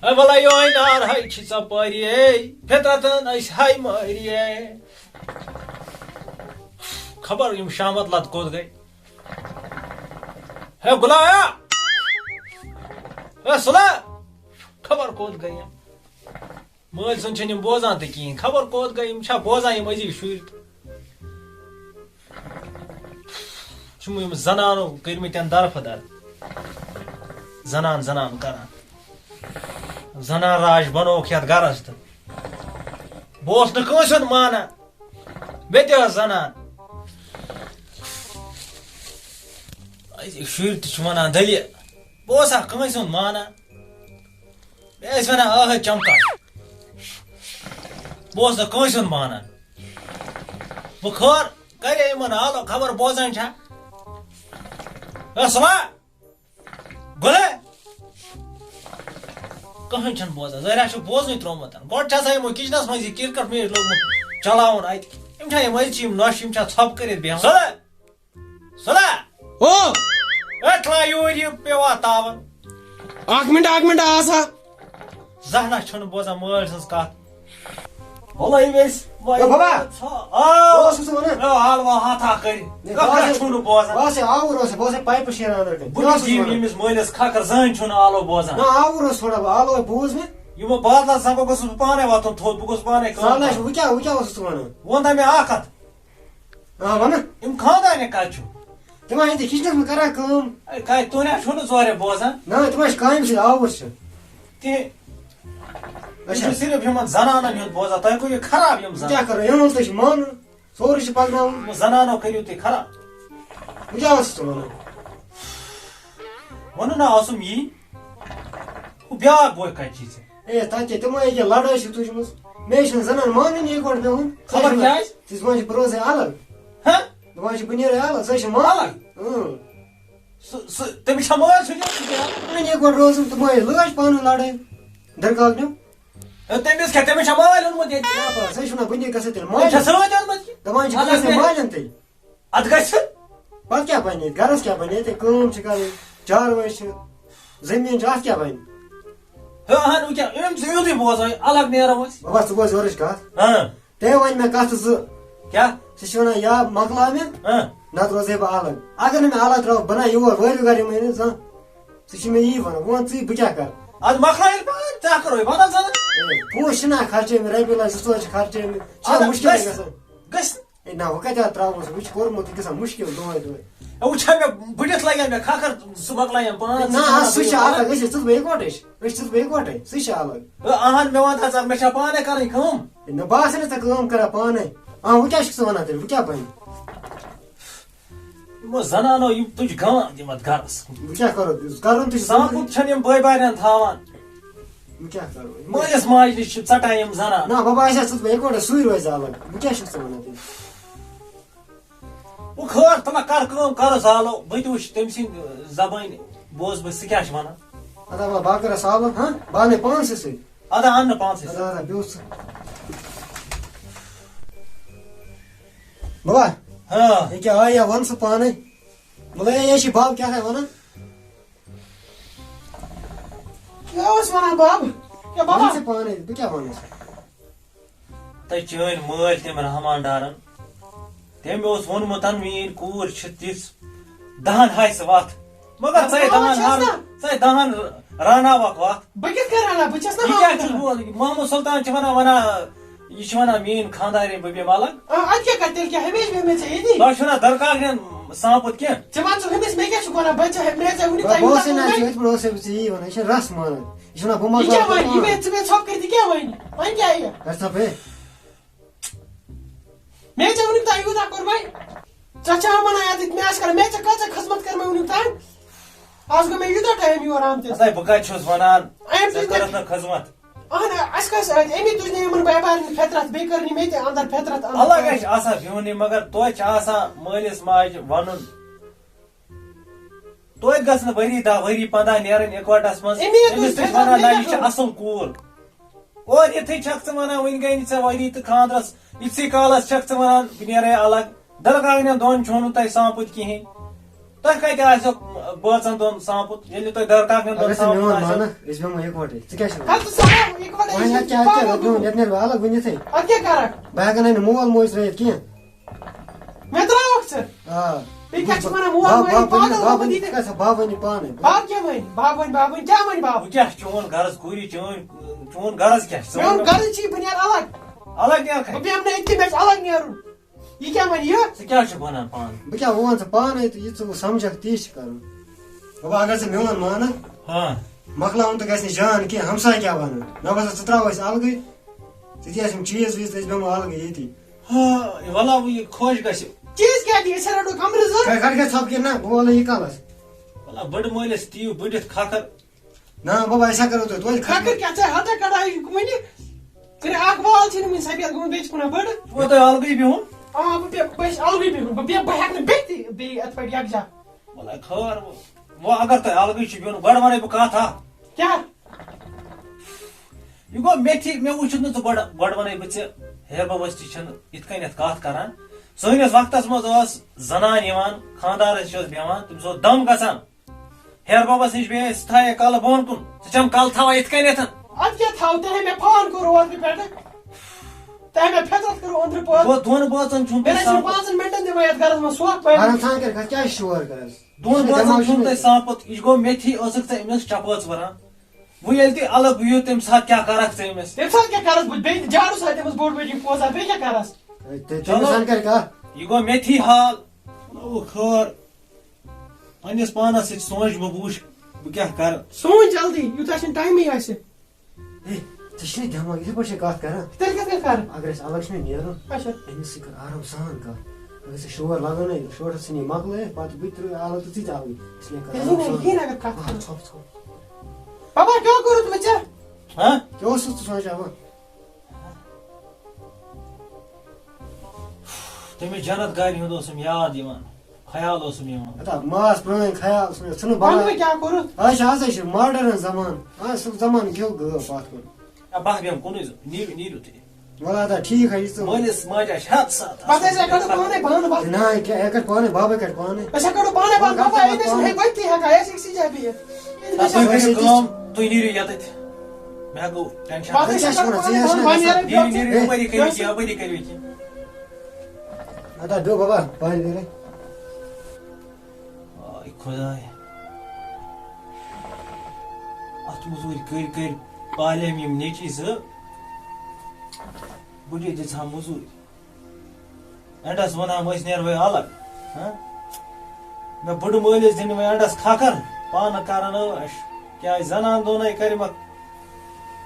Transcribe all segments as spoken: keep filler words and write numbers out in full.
A وَلہ یوہے نار ہاے چھی ژپٲری، اے فطرتن أسۍ ہاے مٲری، اے۔ خبر یِم شامت لت کوٚت گٔے۔ ہے غلایا، ہے سُلا، خبر کوٚت گٔے یِم؟ مٲلۍ سُنٛد چھِنہٕ یِم بوزان تہِ کِہیٖنۍ۔ خبر کوٚت گٔے، یِم چھا بوزان یِم أزِکۍ شُرۍ؟ چھُم یِم زنانو کٔرمٕتٮ۪ن درفہٕ در۔ زنان زنان کران۔ زنان راج بنووُکھ یتھ گرس تہٕ۔ بہٕ اوسُس نہٕ کٲنٛسہِ ہُنٛد مانان۔ مےٚ تہِ ٲس زنان۔ أزِکۍ شُرۍ تہِ چھِ ونان دٔلیٖل۔ بہٕ اوسا کٲنٛسہِ ہُنٛد مانان؟ مےٚ ٲسۍ ونان ٲہے چمکا۔ بہٕ اوسُس نہٕ کٲنٛسہِ ہُنٛد مانان۔ بہٕ خٲر کرے یِمن حالو، خبر بوزان چھا؟ اے سُلا، گۄلے، کٕہٕنۍ چھُنہٕ بوزان۔ ظٲہرا چھُ بوزنُے ترٛوومُت۔ گۄڈٕ چھِ آسان یِمو کِچنس منٛز یہِ کرکٹ میچ لوگمُت چلاوُن اَتہِ۔ یِم چھا یِم أزچہِ یِم نۄشہِ، یِم چھا ژھۄپہٕ کٔرِتھ بیٚہوان؟ سُلا! سُلا! او! اے، تھوڑا یوٗرۍ یہِ پیوٚوا تاوَن۔ اکھ منٹ، اکھ منٹ، آ سا۔ زانٛہہ نہ چھُنہٕ بوزان مٲلۍ سٕنٛز کتھ۔ وَلہٕ یہِ ویٚسہِ، وۄنۍ اے بابا! ژھا-، آ۔ بہٕ اوسُس ژٕ وَنان۔ اے، حال وۄنۍ ہتھا کٔرِتھ۔ ہے، کتھ بہٕ کتھ آسے، چھُنہٕ بوزان؟ بہٕ آسے آوُر اوسُس، بہٕ اوسے پایپہٕ شیران لٔڑکَن۔ بہٕ کیٛاہ کیٛاہ اوسُس دِیِو وَنان؟ ییٚمِس مٲلِس کھکھر، زٕہٕنۍ چھُنہٕ آلو بوزان۔ نہ، آوُر اوس تھوڑا، بہٕ آلو بوٗز مےٚ۔ یِمو بادلَس زنٛگو گوٚژھُس بہٕ پانے وَتھُن تھوٚد، بہٕ گوٚژھُس پانے کٲم سہلٕے چھُ، کرُن۔ وۄنۍ کیٛاہ، وۄنۍ کیٛاہ اوسُس ژٕ وَنان؟ وۄنۍ دَپے مےٚ اکھ کتھ۔ آ، وَنہٕ۔ یِم خانٛدارنہِ کَتہِ چھِو؟ تِم آیہِ ییٚتہِ کِچنَس منٛز کران کٲم۔ اے، کَتہِ؟ تُہۍ نہ چھِو نہٕ زورٕ بوزان۔ نہ، تِم حظ چھِ کامہِ سۭتۍ آوُر چھِ۔ تہِ، تُہۍ اچھا۔ چھِو صرف یِمَن زنانَن ہُنٛد بوزان، تۄہہِ کٔرِو خراب یِم زنانہٕ۔ کیٛاہ کَرو؟ یِہُنٛد تہِ چھِ مانُن، سورُے چھِ پَکناوُن۔ یِمَن زنانو کٔرِو تُہۍ خراب۔ وۄنۍ کیٛاہ اوسُس ژٕ وَنان؟ وَنُن نہ آسُم یی۔ ہُہ بیٛاکھ بوے کَتہِ چھِ ژےٚ؟ اے، تَتہِ کیٛاہ، تِمو ییٚکیٛاہ لڑٲے چھِ تُجمٕژ۔ مےٚ چھِنہٕ زنان مانٲنی یِکوَٹہٕ بِہُن۔ خبر کیٛازِ؟ ژٕ چھِ وَنان، ژٕ روزَے الگ۔ ہہ؟ دَپان چھِ، بہٕ نیرَے الگ، سۄ چھِ مان-، الگ؟ اۭں۔ سُہ، سُہ، تٔمِس چھا مٲلۍ سۭتۍ اوسمُت یہِ؟ وۄنۍ یِکوَٹہٕ روزُن تہٕ مٲلۍ لٲج پانہٕ ؤنۍ لڑٲے۔ دٔرکاکنیو۔ ہے، تٔمِس کیٛاہ، تٔمِس چھا مٲلۍ اوٚنمُت ییٚتہِ؟ کیٛاہ پَتہ، سۄ چھِ وَنان، بہٕ نیرٕ گژھٕ تیٚلہِ تٔمِس چھا ماجہِ۔ سۭتۍ اوٚنمُت یہِ؟ دَپان چھِ، بہٕ الگ گژھٕ نیرٕ۔ مالٮ۪ن تہِ۔ اَتھ گژھِ۔ پَتہٕ کیٛاہ بَنہِ ییٚتہِ؟ گَرَس کیٛاہ بَنہِ؟ ییٚتہِ کٲم چھِ کَرٕنۍ، چاروٲے چھِ، زٔمیٖن چھِ، اَتھ کیٛاہ بَنہِ؟ ہے، اَہَن، وۄنۍ کیٛاہ، أمۍ چھُ یُتُے بوزان، الگ نیرو أسۍ۔ بَبا، ژٕ بوز یورٕچ کَتھ۔ ہاں۔ تٔمۍ وَنہِ مےٚ کَتھٕ زٕ۔ کیٛاہ؟ سُہ چھُ وَنان، یا مۄکلاو مےٚ، ہاں۔ نَتہٕ روزٕ ہے بہٕ الگ۔ اگر نہٕ مےٚ الگ ترٛاو، بہٕ نہ یور وٲرِو گَرٕ یِمَے نہٕ زانٛہہ۔ سُہ چھُ مےٚ یی وَنان، وۄنۍ وَن ژٕے، بہٕ کیٛاہ کَرٕ؟ اَدٕ مۄکلاو ییٚلہِ پانہٕ، ژٕ ہا کَرو یہِ وَنان زَن۔ ہے، پونٛسہٕ چھِنہ خرچٲومٕتۍ، رۄپیہِ لَچھ زٕ ژور چھِ خرچٲومٕتۍ، چھِنہ اَدٕ مُشکِلٕے گژھِ۔ گژھِ۔ ہے، نہ، وۄنۍ کَتہِ اَتھ ترٛاوَو سُہ؟ وۄنۍ چھُ کوٚرمُت یہِ گژھان مُشکِل دۄہَے دۄہَے۔ ہے، وۄنۍ چھا مےٚ بٕڈِتھ لَگان مےٚ کھَکھَر، سُہ مۄکلاوِ یِم پانٛژھ، نہ، ژٕ آ، سُہ چھُ مۄکلاوِ الگ، أسۍ چھِ ژٕ بہٕ یِکوَٹَے، أسۍ چھِ ژٕ بہٕ یِکوَٹَے، سُہ چھُ الگ۔ ہے، اَہَن، مےٚ وَن تہٕ ژٕ، مےٚ چھا پانَے کَرٕنۍ کٲم؟ ہے، نہ، بہٕ آسَے نہٕ ژےٚ کٲم کَران پانَے۔ آ، وۄنۍ کیٛاہ چھُکھ ژٕ وَنان تیٚلہِ؟ وۄنۍ کیٛاہ بَنہِ؟ یِمو زنانو یِم تُج گانٛد یِم اَتھ گَرَس۔ وۄنۍ کیٛاہ کَرو؟ کَرُن تہِ چھُ ضروٗری۔ سانٛپُت چھَنہٕ یِم بٲے بارٮ۪ن تھاوان۔ وۄنۍ کیٛاہ کَرو؟ مٲلِس ماجہِ نِش چھِ ژَٹان یِم زنانہٕ۔ نہ، بَبا، اَسہِ آسہِ ژٕ بہٕ یِکوَٹَے، سُے روزِ الگ۔ وۄنۍ کیٛاہ چھُکھ ژٕ وَنان تیٚلہِ؟ وۄنۍ خٲر، تَلہ کَر کٲم، کَر سالو، بہٕ تہِ وٕچھِ تٔمۍ سٕنٛدِ زبٲنۍ، بوزٕ بہٕ سُہ کیٛاہ چھُ وَنان۔ اَدٕ ہا، بہٕ ہا کَرٕ سالو، ہاں؟ بہٕ اَنَے پانسٕے سۭتۍ۔ اَدٕ اَن نہٕ پانسٕے سۭتۍ۔ اَدٕ، اَدٕ، بِہُو ژٕ۔ بَبا، ہاں۔ ییٚکیٛاہ آے یا وَن ژٕ پانَے۔ مطلب، یے چھِ بَب کیٛاہ تام وَنان۔ کیٛاہ اوس وَنان بَب؟ ہے بَبا۔ وَن ژٕ پانَے، بہٕ کیٛاہ وَنَس؟ تۄہہِ چٲنۍ مٲلۍ تٔمۍ رحمان ڈارَن، تٔمۍ اوس ووٚنمُت، میٛٲنۍ کوٗر چھِ تِژھ، دَہَن ہاوِ سُہ وَتھ۔ مگر ژَے دَہَن ہاوِ، ژَے دَہَن راناوَکھ وَتھ۔ بہٕ کِتھ کٔنۍ رَنان؟ بہٕ چھَس نہ یہِ کیٛاہ ہاوان چھُس رَنان۔ بہٕ وَنان؟ محمد سُلطان چھِ وَنان، وَنان، یہِ چھِ وَنان، میٛٲنۍ خانٛدارِنۍ، بہٕ بیٚہمہٕ الگ۔ آ، اَدٕ کیٛاہ کَرٕ تیٚلہِ کیٛاہ؟ ہمیشہِ بیٚہمہٕ ژےٚ ییٚتی۔ تۄہہِ چھُو نہ دَرکاکنٮ۪ن سانٛپُت کینٛہہ؟ ژٕ وَن ژٕ ہُمِس، مےٚ کیٛاہ چھُکھ وَنان؟ بہٕ ژےٚ، مےٚ ژےٚ وٕنیُک بہٕ تام بہٕ یوٗتاہ اوسُے نہ کوٚرمَے۔ ژےٚ، یِتھ پٲٹھۍ اوسَے بہٕ ژےٚ یی وَنان، یہِ چھِ رَس مانان، یہِ چھُ وَنان، بہٕ ما یہِ کیٛاہ کَرٕ وَنہِ؟ یہِ پانہٕ؟ مےٚ، ژٕ مےٚ ژھۄپہٕ کٔرِتھ یہِ کیٛاہ وَنہِ؟ وۄنۍ کیٛاہ یہِ؟ کَر ژھۄپہٕ، ہے۔ مےٚ ژےٚ وٕنیُک تام یوٗتاہ کوٚرمَے۔ ژےٚ چھےٚ وَنان یَتھ، مےٚ آسہِ کَران، مےٚ ژےٚ کۭژاہ خدمت کٔرمَے وٕنیُک تام؟ آز گوٚو مےٚ یوٗتاہ ٹایم یور آمتِس۔ ہَتَے بہٕ کَتہِ چھُس وَنان، أمۍ ژےٚ سٕنٛز کٔرٕتھ نہٕ خدمت۔ اَہَن، اَسہِ کَس اَتہِ؟ أمی تُج نہٕ یِمَن بایبارٮ۪ن فطرت، بیٚیہِ کٔر نہٕ مےٚ تہِ اَندَر فطرت اَندَر الگ کَرٕنۍ۔ آسہِ آسان بِہُنٕے، مگر توتہِ چھِ آسان مٲلِس ماجہِ وَنُن۔ توتہِ گژھِ نہٕ ؤری دَہ، ؤری پنٛداہ نیرٕنۍ اِکوَٹَس منٛز۔ أمی حظ أمِس دوٚپ تہِ چھِ وَنان، نہ، یہِ چھِ فطرت۔ اَصٕل کوٗر۔ اور یِتھٕے چھَکھ ژٕ وَنان، وٕنہِ گٔے نہٕ ژےٚ ؤری تہٕ خانٛدرَس، یِتھسٕے کالَس چھَکھ ژٕ وَنان، بہٕ نیرَے الگ۔ دَرکاکنٮ۪ن دۄن چھُو نہٕ تۄہہِ سانٛپُت کِہیٖنۍ۔ تۄہہِ کتہِ آسیو بٲژن دۄن سانپُت، ییٚلہِ تۄہہِ درکاکنٮ۪ن دۄن اگر ژٕ سانپُت میون آسیو؟ مانکھ، أسۍ بیٚہمو یکوٹے۔ ژٕ کیٛاہ چھُکھ وَنان؟ اَدٕ ژٕ سا یِکوَٹے، وۄنۍ یہِ اَتھ کیٛاہ، اَتھ کیٛاہ پاگل گوٚو؟ گوٚمُت؟ یَتھ نیرٕ بہٕ الگ وٕنِتھٕے۔ اَدٕ کیٛاہ کَرَکھ؟ بہٕ ہٮ۪کَن نہٕ مول موج ترٛٲیِتھ کینٛہہ۔ مےٚ ترٛاوَکھ ژٕ؟ آ۔ بیٚیہِ کیٛاہ چھُکھ وَنان؟ مول بَب، موج بَب پاگل ؤنِو، گوٚمُت بَب ؤنِو، ییٚتہِ۔ ژٕ کیٛاہ سا بَب ؤنِو پانَے؟ بَب کیٛاہ وَنہِ؟ بَب وَنہِ، بَب وَنہِ، کیٛاہ وَنہِ بَب؟ وۄنۍ کیٛاہ چھُ چون غرض کوٗری؟ چٲنۍ، چون غرض کیٛاہ چھُ؟ ژٕ میون وَن مےٚ۔ غرض چھُے بہٕ نیرٕ الگ۔ الگ نیرکھٕے۔ بہٕ بیٚہمہٕ نہٕ أتھی، مےٚ چھُ الگ نیرُن۔ یہِ کیٛاہ وَنہِ یہِ؟ ژٕ کیٛاہ چھُکھ وَنان پانہٕ؟ بہٕ کیٛاہ وَنہٕ ژٕ پانَے تہٕ یہِ ژٕ سَمجھَکھ تی چھِ کَرُن۔ بَبا، اگر ژٕ میون مانَکھ، ہاں۔ مۄکلاوُن تہٕ گژھِ نہٕ جان کینٛہہ، ہمساے کیٛاہ وَنَن؟ مےٚ باسان ژٕ ترٛاو اَسہِ اَلگٕے، ژٕ دِ اَسہِ یِم چیٖز ویٖز تہٕ أسۍ بیٚہمو اَلگٕے ییٚتی۔ ہاں، وَلہ وۄنۍ یہِ خۄش گژھِ۔ چیٖز کیٛاہ دِ؟ أسۍ ہا رَٹو کَمرٕ زٕ۔ کَرٕ، کَرٕ کیٛاہ ژھۄپہٕ کِنہٕ نہ؟ بہٕ وَلہٕ یہِ کَلَس۔ وَلہ بٔڑٕ مٲلِس دِیِو بٔڑِتھ کھَکھر۔ نہ بَبا، أسۍ ہا کَرو تۄہہِ توتہِ کھَکھر۔ کَکٕر کیٛاہ ژےٚ ہَتہ کَڑایہِ وٕنہِ؟ کٔرِو اَکھ وال چھِ نہٕ وٕنہِ سفید گوٚمُت، بیٚیہِ چھِ وَنان بٔڑ۔ وۄنۍ تۄہہِ اَلگٕے بِہُن۔ آ، بہٕ بیٚہہ، بہٕ چھُس اَلگٕے بِہُن، بہٕ بیٚہہ، بہٕ ہٮ۪کہٕ نہٕ بیٚہتھٕے بیٚیہِ یَتھ پٮ۪ٹھ یَکجاہ۔ وَلہٕ خٲر وۄنۍ۔ وۄنۍ اگر تۄہہِ اَلگٕے چھُ بِہُن، گۄڈٕ وَنَے بہٕ کَتھ اَکھ۔ کیٛاہ؟ یہِ گوٚو مےٚ تھی، مےٚ وٕچھُتھ نہٕ ژٕ گۄڈٕ، گۄڈٕ وَنَے بہٕ ژےٚ، ہیرٕ بَبَس تہِ چھَنہٕ یِتھ کٔنٮ۪تھ کَتھ کَران۔ سٲنِس وقتَس منٛز ٲس زَنان یِوان، خانٛدارَس نِش ٲس بیٚہوان، تٔمِس اوس دَم گژھان۔ ہیرٕ بَبَس نِش بیٚہے، سُہ تھایے کَلہٕ بۄن کُن۔ ژٕ چھَم کَلہٕ تھاوان یِتھ کٔنٮ۪تھ۔ اَدٕ کیٛاہ تھاوٕ؟ تۄہہِ مےٚ فون کوٚروٕ اوترٕ پٮ۪ٹھٕ۔ تۄہہِ مےٚ فِطرت کٔروٕ أنٛدرٕ پٲدٕ۔ گوٚو دۄن بٲژَن چھُنہٕ مےٚ تۄہہِ نہ چھُنہٕ سَمجھ۔ پانٛژَن مِنٹَن دِوان یَتھ گَرَس منٛز سۄکھ پَرِ۔ اَہَن سا، کَرِ کَتھ کیٛازِ شور کَران؟ دۄن بٲژَن چھُنہٕ تۄہہِ سَمجھ۔ سانٛپُت۔ یہِ گوٚو مےٚ تھی ٲسٕکھ ژٕ أمِس چَپٲژ وَران۔ وۄنۍ ییٚلہِ تُہۍ اَلگ بِہِو، تَمہِ ساتہٕ کیٛاہ کَرَکھ ژٕ أمِس؟ تَمہِ ساتہٕ کیٛاہ کَرَس بہٕ؟ بیٚیہِ جاڑوٗ سۭتۍ أمِس بوٚڑ بٔڑۍ یِم پوزا، بیٚیہِ کیٛاہ کَرَس؟ ہے، تہِ-، تٔمِس چلو۔ سان کَرِ کَتھ۔ یہِ گوٚو مےٚ تھی حال۔ او خٲر۔ پننِس پانس سۭتۍ سونچ، بہٕ وٕچھ بہٕ کیٛاہ کرٕ۔ سونچ جلدی، یوٗتاہ چھُنہٕ ٹایمٕے اَسہِ۔ ہے، ژےٚ چھُے دٮ۪ماغ، یِتھَے پٲٹھۍ چھے کَتھ کران۔ تیٚلہِ کِتھ کٔنۍ کرٕ؟ اگر أسۍ الگ چھِنہ نیرُن، اچھا۔ أمِس سۭتۍ کر آرام سان کَتھ۔ اگر ژےٚ شور لگٲنَے، شورَس ژھٕنی مۄکلٲیِتھ، پَتہٕ بہٕ تہِ ترٛٲوِتھ الگ تہٕ ژٕ تہِ الگٕے۔ اس لیے کر تیٚلہِ آرام یی نہ، سان۔ یی نہ اگر کَتھ آ، کرو۔ ژھۄپ، ژھۄپ۔ بابا، کیٛاہ کوٚرُتھ وۄنۍ ژےٚ؟ ہاں؟ کیٛاہ اوسُکھ ژٕ سونٛچان وۄنۍ؟ تٔمِس جنت گارِ ہُنٛد اوسُم یاد یِوان، خیال اوسُم یِوان۔ ہتا ماس پرٛٲنۍ خیال ژھٕنُکھ، ژھٕنُکھ وَن بَلاے۔ وۄنۍ کیٛاہ کوٚرُتھ؟ آز چھِ، آز حظ چھِ ماڈٲرٕن زمانہٕ۔ آز سُہ زمانہٕ کھیوٚو گٲو پَتھ کُن۔ اے، بہٕ بیٚہمہٕ کُنُے زوٚن، نیٖرِو، نیٖرِو تُہۍ۔ وَلہٕ ہتا ٹھیٖک حظ چھِ ژٕ۔ مٲلِس ماجہِ آسہِ ہَتھ سَتھ۔ پَتہٕ ٲسۍ زِ کَڑو پانَے بانہٕ وۄتھ۔ نہ، یہِ کیٛاہ، یہِ کَڑِ پانَے، بابَے کَڑِ پانَے۔ أسۍ ہا کَڑو پانَے بانہٕ، وۄنۍ بابا، کَڑو ییٚتہِ ٲسۍ پانَے۔ ہے پٔتۍ کِنۍ ہٮ۪کان، أسۍ أکسٕے جایہِ بِہِتھ۔ ییٚتہِ تُہۍ گژھِ کٔرِو آسُن۔ کٲم، تُہۍ نیٖرِو یَتَتھ۔ مےٚ گوٚو ٹٮ۪نشَن۔ پَتہٕ أسۍ ہا کیٛاہ چھِ کَڑو وَنان؟ ژٕ پانَے یہِ ہَسا بانہٕ، چھِ نیران۔ نیٖرِو، نیٖرِو، یَپٲری کٔرِو کینٛہہ، یَپٲری کٔرِو کینٛہہ۔ اَدا بیٚہو بابا، پانہٕ نیرے۔ آے خۄداے۔ اَتھ مٔزوٗرۍ کٔرۍ کٔرۍ پالیم یِم نیٚچی زٕ۔ بٕڈی دِژہَم مٔزوٗرۍ۔ اینڈس ونان أسۍ نیرو الگ۔ ہاں؟ مےٚ بٕڈٕ مٲلِس دِنہٕ وۄنۍ اینڈس کھکھر، پانہٕ کرن عٲش۔ کیازِ زنان دۄن ہے کرِمکھ،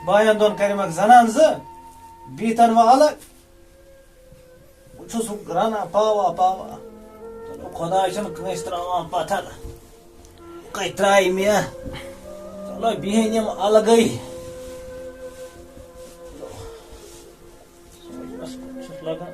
باین دۄن کرِمکھ زنان زٕ، بیٖتن وۄنۍ الگ۔ بہٕ چھُس رنان پاوا پاوا۔ چلو، خۄداے چھُنہٕ کٲنٛسہِ ترٛاوان پتھر۔ کتہِ ترٛایہِ مےٚ؟ چلو، بیہن یِم الگٕے۔ سونٛچنَس کُن چھُس لگان۔